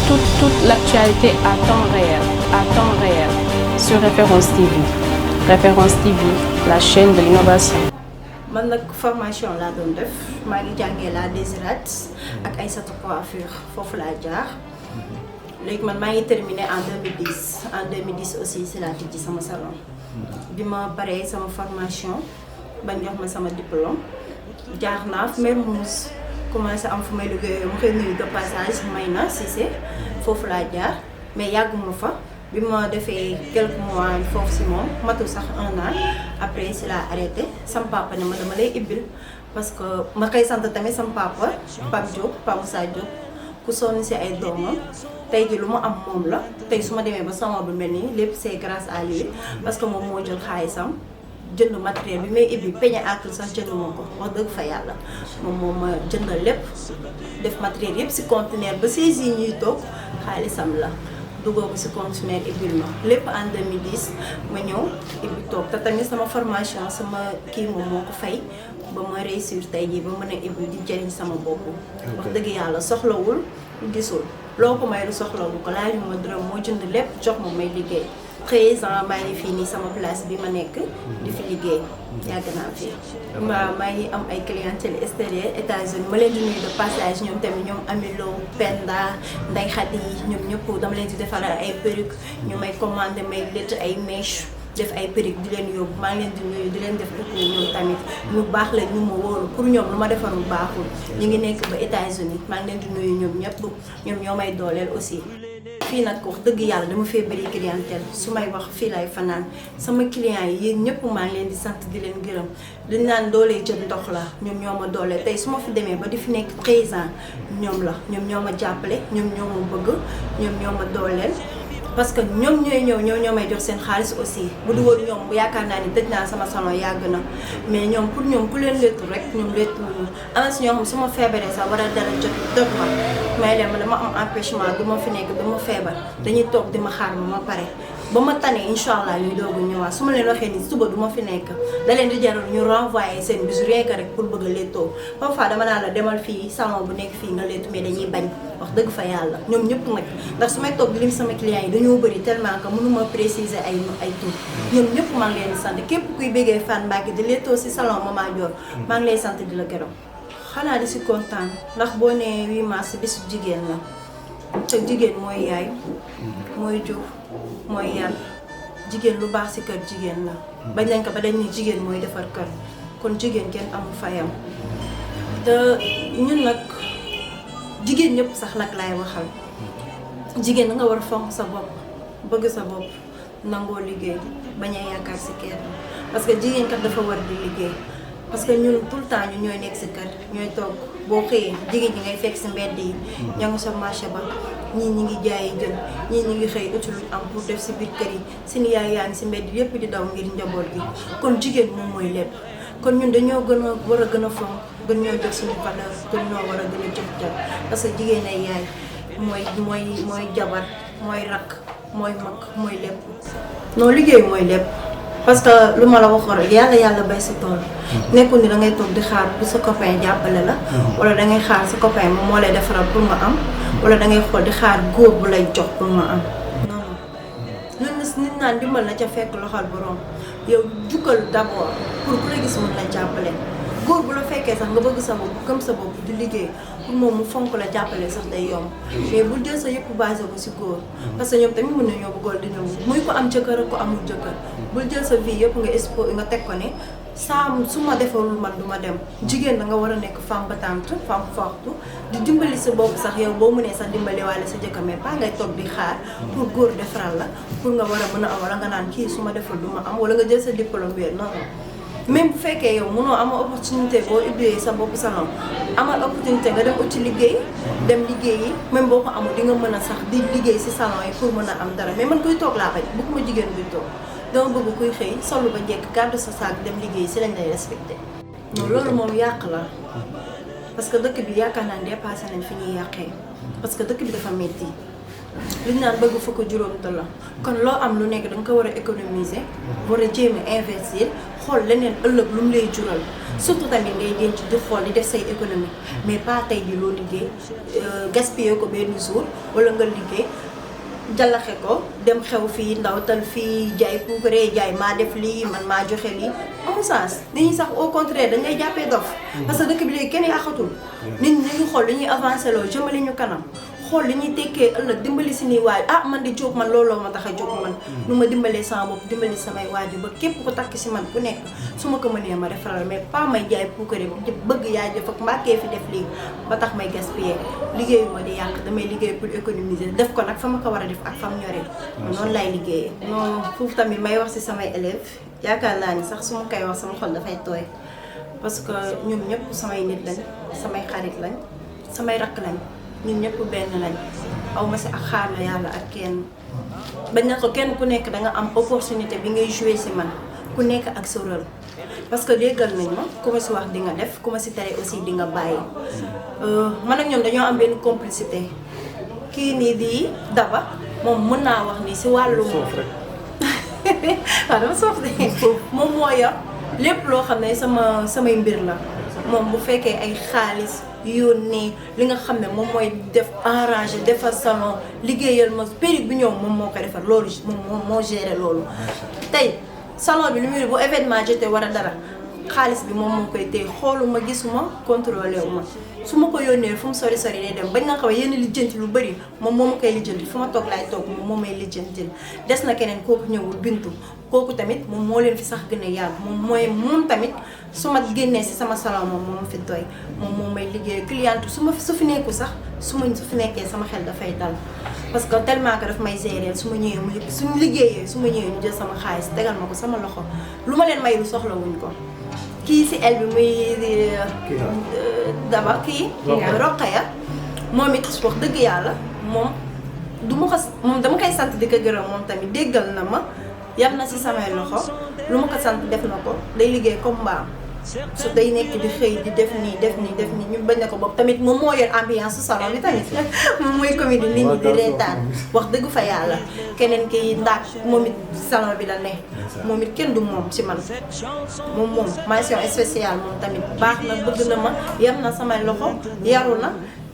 toute l'actualité à temps réel sur Référence TV. Référence TV, la chaîne de l'innovation. Man nag formation laa doon def maa ngi jàngee la Désirate ak Aïssatou Coiffure foofu laa jaar léegi man maa ngi terminé en 2010 aussi c'est laa tijji sama salon bi ma paree sama formation bañ jox ma sama diplôme jaar naa fu Mermoz commencé am fu may liggéeyee mu koy nuyu de passage Mayna Cissé foofu laa jaar mais yàgguma fa bi ma defee quelques mois foofu si moom matul sax 1 an après si laa arrêté sama papa ne ma dama lay ibbil parce que ma koy sant tamit sama papa Pape Diop Pape Moussa Diop ku sonn si ay doomam tey ji lu mu am moom la tey su ma demee ba sama bu mel nii lépp c'est grâce à lui parce que moom moo jël xaalisam jënd matériel bi may ibbi peñe àkk sax jënd moo ko wax dëgg fa yàlla moom ma jëndal lépp def matériel yëpp si conteneur ba 16 yi ñuy toog xaalisam la duggoo ko si conteneur ibbil ma lépp en 2010 ma ñëw ibbi toog te tamit sama formation sama kii moom moo ko fay ba ma réussir tey jii ba mën a ibbi di jëriñ sama bopp wax dëgg yàlla soxlawul gisul loo ko may lu soxlawu ko laaju ma dërëm moo jënd lépp jox ma may liggéey 13 ans maa ngi fii nii sama place bi ma nekk di fi liggéey yàgg naa fi waaw maa ngi am ay clientèle extérieure États-Unis ma leen di nuyu de passage ñoom tamit ñoom Amilo Penda Ndeye Khady ñoom ñëpp dama leen di defaral ay perruque ñu may commandé may létt ay mèche def ay perruque di leen yóbbu maa ngi leen di nuyu di leen def rek ñoom tamit ñu baax la ñu ma wóolu pour ñoom lu ma defarul baaxul ñu ngi nekk ba États-Unis maa ngi leen di nuyu ñoom ñëpp ñoom ñoo may dooleel aussi fii nag wax dëgg yàlla dama fee bëri clientèle su may wax fii lay fanaan sama clients yi yéen ñëpp maa ngi leen di sant di leen gërëm dañ naan doolee jël ndox la ñoom ñoo ma dooleel tey su ma fi demee ba di fi nekk 13 ans ñoom la ñoom ñoo ma jàppale ñoom ñoo ma bëgg ñoom ñoo ma dooleel parce que ñoom ñooy ñoo may jox seen xaalis aussi bu du woon ñoom yaakaar naa ni tëj naa sama salon yàgg na mais ñoom pour ñoom ku leen léttu rek ñoom léttu ana si ñoo xam su ma feebaree sax war a dara jot ma may leen ma dama am empêchement du ma fi nekk dama feebar dañuy toog di ma xaar ma pare ba ma tane incha allah ñuy doog a ñëwaat su ma leen waxee ni suba du ma fi nekk da leen di jaral ñu renvoyer seen bis rien que rek pour bëgg a léttoo parfois dama naa la demal fii salon bu nekk fii nga léttu mais dañuy bañ wax dëgg fa yàlla ñoom ñëpp nag ndax su may toog di lim sama clients yi dañoo bëri tellement que mënuma préciser ay tur ñoom ñëpp maa ngi leen di sant képp kuy béggee Fane Mbacké di léttoo si salon Mama Dior maa ngi lay sant di la gërëm xanaa di si kontaan ndax boo nee 8 mars bisu jigéen la te jigéen mooy yaay mooy jur mooy yar jigéen lu baax ci kër jigéen la bañ nañ ko ba dañ ni jigéen mooy defar kër kon jigéen kenn amul fayam te ñun nag jigéen ñëpp sax nag laay waxal jigéen da nga war a fonk sa bopp bëgg sa bopp nangoo liggéey bañ a yaakaar ci kenn parce que jigéen kat dafa war di liggéey parce que ñun tout le temps ñu ñooy nekk ci kër ñooy toog boo xëyee jigéen ñi ngay fekk ci mbedd yi ña nga sa marché ba ñii ñi ngi jaayi jën ñii ñi ngi xëy uti luñ am pour def ci biir kër yi seen yaay yaa ngi ci mbedd yépp di daw ngir njaboot gi kon jigéen moom mooy lépp kon ñun dañoo gën a war a gën a fonk gën ñoo jox suñu valeur gën ñoo war a gën a jox jar parce que jigéen ay yaay mooy jabar mooy rakk mooy mag mooy lépp non liggéey mooy lépp parce que lu ma la waxoon rek yàlla bay sa tool nekkul ni da ngay toog di xaar bu sa copain jàppale la wala da ngay xaar sa copain moom moo lay defaral pour nga am wala da ngay xool di xaar góor bu lay jox pour nga am non nit naan dimbal na ca fekk loxol borom yow jukkal d'abord pour ku la gis mën la jàppale góor bu la fekkee sax nga bëgg sa bopp gëm sa bopp di liggéey pour moom mu fonk la jàppale sax day yomb mais bul jël sa yëpp basé ko ci góor parce que ñoom tamit mën nañoo bëggoon di ñëw muy ko am jëkkër ak ko amul jëkkër bul jël sa vie yëpp nga teg ko ne saa su ma defarul man du ma dem jigéen da nga war a nekk femme battante femme forte di dimbali sa bopp sax yow boo mënee sax dimbali waale sa jëkkër mais pas ngay toog di xaar pour góor defaral la pour nga war a mën a am wala nga naan kii su ma defal du ma am wala nga jël sa diplôme bi non même bu fekkee yow mënoo amal opportunité boo ubbee sa bopp salon amal opportunité nga dem uti liggéey dem liggéeyi même boo ko amul di nga mën a sax di liggéey ci salon yi pour mën a am dara mais man kuy toog laa bañ bëgguma jigéen buy toog dama bëgg kuy xëy solu ba njëkk gàddu sa saak dem liggéey ci lañ lay respecté non loolu moom yàq la parce que dëkk bi yaakaar naa ne dépassé nañ fi ñuy yàqee parce que dëkk bi dafa métti li ñu naan bëgg fukk juróom te la kon loo am lu nekk da nga ko war a économiser war a jéem a investir xool leneen ëllëg lu mu lay jural surtout tamit ngay denc di xool di def say économie mais pas tey di loo liggéey gaspiller ko benn jour wala nga liggéey jàllaxe ko dem xew fii ndawtal fii jaay puukaree jaay maa def lii man maa joxe lii amul sens nit ñi sax au contraire dañ lay jàppee dof parce que dëkk bi léegi kenn yàqatul nit ñi ñu xool li ñuy avancé loo jëmale ñu kanam xool li ñuy tekkee ëllëg dimbali si nii waay ah man di jóg man looloo ma tax a jóg man nu ma dimbalee sama bopp dimbali samay waajur ba képp ku takk si man ku nekk su ma ko mënee ma defaral mais pas may jaay puukaree bëgg yaay def ak mbàkkee fi def lii ba tax may gaspiller liggéeyu ma di yàq damay liggéey pour économiser def ko nag fa ma ko war a def ak fam ñoree noonu laay liggéeyee non foofu tamit may wax si samay élèves yaakaar naa ni sax su ma koy wax sama xol dafay tooy parce que ñoom ñëpp samay nit lañ samay xarit lañ samay rakk lañ ñun ñëpp benn lañ aw ma si ak xaar la yàlla ak kenn bañ na ko kenn ku nekk da nga am opportunité bi ngay jouer si man ku nekk ak sa rôle parce que déggal nañ ma ku ma si wax di nga def ku ma si tere aussi di nga bàyyi man ak ñoom dañoo am benn complicité kii nii di Daba moom mën naa wax ni si wàllu waaw dama soof de moom moo yor lépp loo xam ne samay mbir la moom bu fekkee ay xaalis yónnee li nga xam ne moom mooy def arranger defar salon liggéeyal ma perruque bi ñëw moom moo ko defar loolu moom moo géré loolu tey salon bi lu muy bu événement jotee war a dara xaalis bi moom moo koy téye xooluma gisuma contrôlé wu ma su ma ko yónnee fu mu sori sori day dem bañ nga xaw yenn lijjanti lu bëri moom moo ma koy lijjanti fu ma toog laay toog moom moo may lijjantil des na keneen kooku ñëwul bintu kooku tamit moom moo leen fi sax gën a yàgg moom tamit su ma génnee si sama salon moom moo ma fi doy moom moo may liggéey cliente su fi nekku sax su fi nekkee sama xel dafay dal parce que tellement que daf may gérer su ma ñëwee mu suñu liggéeyee su ma ñëwee ñu jël sama xaalis tegal ma ko sama loxo lu ma leen may lu soxla wuñ ko kii si el bi muy Daba kii Roqaya moom it wax dëgg yàlla moom moom dama koy sant di ko gërëm moom tamit déggal na ma yam na si samay loxo lu ma ko sant def na ko day liggéey comme mbaam su day nekk di xëy di def nii ñu bañ na ko bopp tamit moom moo yor ambiance su salon bi tamit moom mooy comédie nit ñi di reetaan wax dëgg fa yàlla keneen ki ndax moom it salon bi la ne moom it kenn du moom ci man moom mention spéciale moom tamit baax na bëgg na ma yam na samay loxo yaru na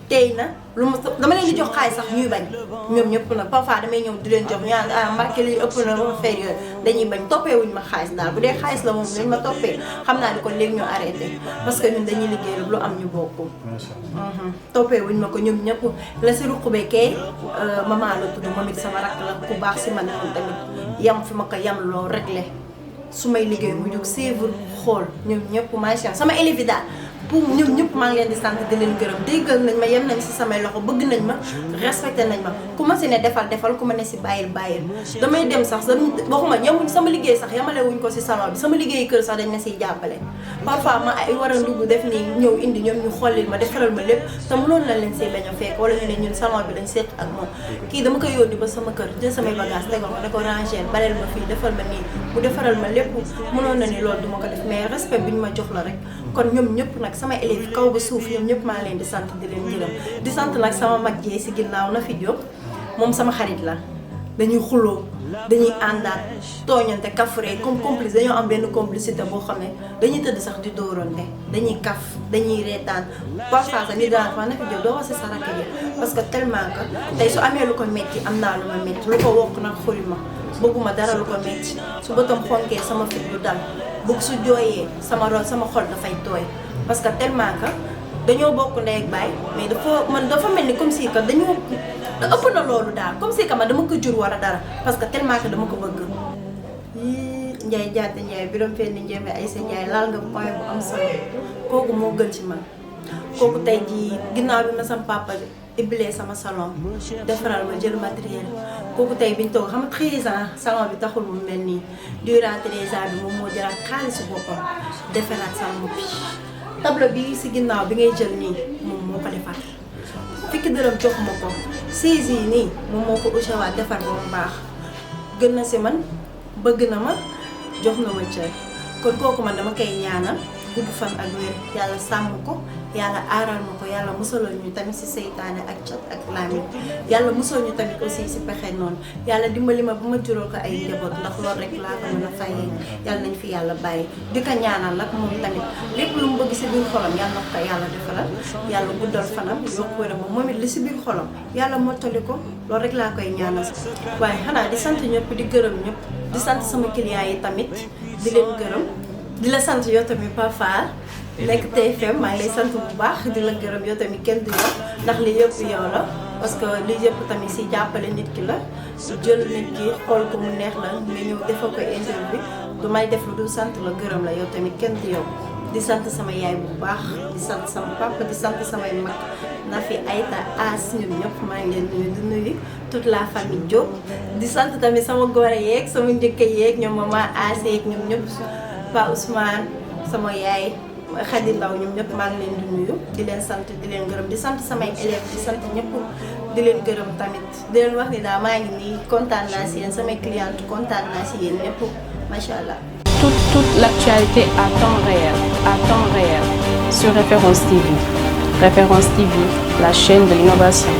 tey na lu ma dama leen di jox xaalis sax ñuy bañ ñoom ñëpp nag parfois damay ñëw di leen jox ñu naan ah Mbacke li ëpp na ba faire yooyu dañuy bañ toppee wuñ ma xaalis daal bu dee xaalis la moom lañ ma toppee xam naa ni kon léegi ñu arrêté parce que ñun dañuy liggéey lu am ñu bokk. toppee wuñ ma ko ñoom ñëpp la si ruq beekee maman la tudd moom it sama rakk la ku baax si man moom tamit yam fi ma ko yam loo réglé su may liggéey mu jóg suivre xool ñoom ñëpp macha allah sama élèves daal. pour ñoom ñëpp maa ngi leen di sant di leen gërëm déggal nañ ma yem nañ si samay loxo bëgg nañ ma respecté nañ ma ku ma si ne defal ku ma ne si bàyyil damay dem sax waxuma yemuñ sama liggéey sax yamale wuñ ko si salon bi sama liggéey kër sax dañ ma siy jàppale parfois ma ay war a ndugg def nii ñëw indi ñoom ñu xollil ma defaral ma lépp te mënoon na leen see bañ a fekk wala ñu ne ñun salon bi dañ seet ak moom kii dama koy yónni ba sama kër jël samay bagage tegal ko da ko ranger baleel ma fii defal ma nii mu defaral ma lépp mënoon na ni loolu duma ko def mais respect bi ñu ma jox la rek kon ñoom ñëpp nag sama élèves kaw ba suuf ñoom ñëpp maa leen di sant di leen gërëm di sant nag sama mag jee si ginnaaw na fi Diop moom sama xarit la dañuy xuloo dañuy àndaat tooñante kafre comme complice dañoo am benn complicité boo xam ne dañuy tëdd sax di dóorante dañuy kaf dañuy reetaan parfois sax ni daan fa na fi Diop doo wax si sa rakk ji parce que tellement que tey su amee lu ko metti am naa lu ma metti lu ko wokk nag xuli ma bëgguma dara lu ko metti su bëtam xonkee sama fit du dal bëgg su jooyee sama xol dafay tooy parce que tellement que dañoo bokk ndey ak baay mais dafa mel ni comme si que dañoo ëpp na loolu daal comme si que man dama ko jur war a dara parce que tellement que dama ko bëgg. yii Ndiaye Diatta Ndiaye Birame Penda Ndiémé Aïssa Ndiaye laal nga point bu am solo kooku moo gën ci man kooku tey jii ginnaaw bi ma sama papa ibbilee sama salon defaral ma jël matériel kooku tey biñ toog xam nga 13 ans salon bi taxul mu mel nii durant 13 ans bi moom moo jëlaat xaalisu boppam defaraat salon bi. tableau bi si ginnaaw bi ngay jël nii moom moo ko defar fukki dërëm jox ma ko saisi yi nii moom moo ko uchewaat defar ba mu baax gën na si man bëgg na ma jox na ma cër kon kooku man dama koy ñaanal gudd fan ak wér yàlla sàmm ko yàlla aaral ma ko yàlla musalal ñu tamit si seytaane ak cat ak làmmiñ yàlla musal ñu tamit aussi si pexe noonu yàlla dimbali ma ba ma jural ko ay njaboot ndax loolu rek laa ko mën a fayee yàlla nañ fi yàlla bàyyi di ko ñaanal nag moom tamit lépp lu mu bëgg si biir xolam yàlla na ko yàlla defalal yàlla guddal fanam yokk wéram moom it li si biir xolam yàlla mottali ko loolu rek laa koy ñaanal waaye xanaa di sant ñëpp di gërëm ñëpp di sant sama clients yi tamit di leen gërëm di la sant yow tamit Pafa nekk TFM maa ngi lay sant bu baax di la gërëm yow tamit kenn du yow ndax li yëpp yow la parce que li yëpp tamit si jàppale nit ki la jël nit ki xool ko mu neex la nga ñëw defal ko interview du may def lu dul sant la gërëm la yow tamit kenn du yow di sant sama yaay bu baax di sant sama papa di sant samay mag na fi Aïta As ñun ñëpp maa ngi leen nuyu di nuyu toute la famille Diop di sant tamit sama góor yeeg sama njëkk yeeg ñoom maman As yeeg ñoom ñëpp Pa Ousmane sama yaay Khady Ndaw ñoom ñëpp maa ngi leen di nuyu di leen sant di leen gërëm di sant samay élèves di sant ñëpp di leen gërëm tamit di leen wax ni daal maa ngi nii kontaan naa si yéen samay clientes kontaan naa si yéen ñëpp macha allah. Toute l'actualité à temps réel sur Référence TV. Référence TV, la chaîne de l'innovation.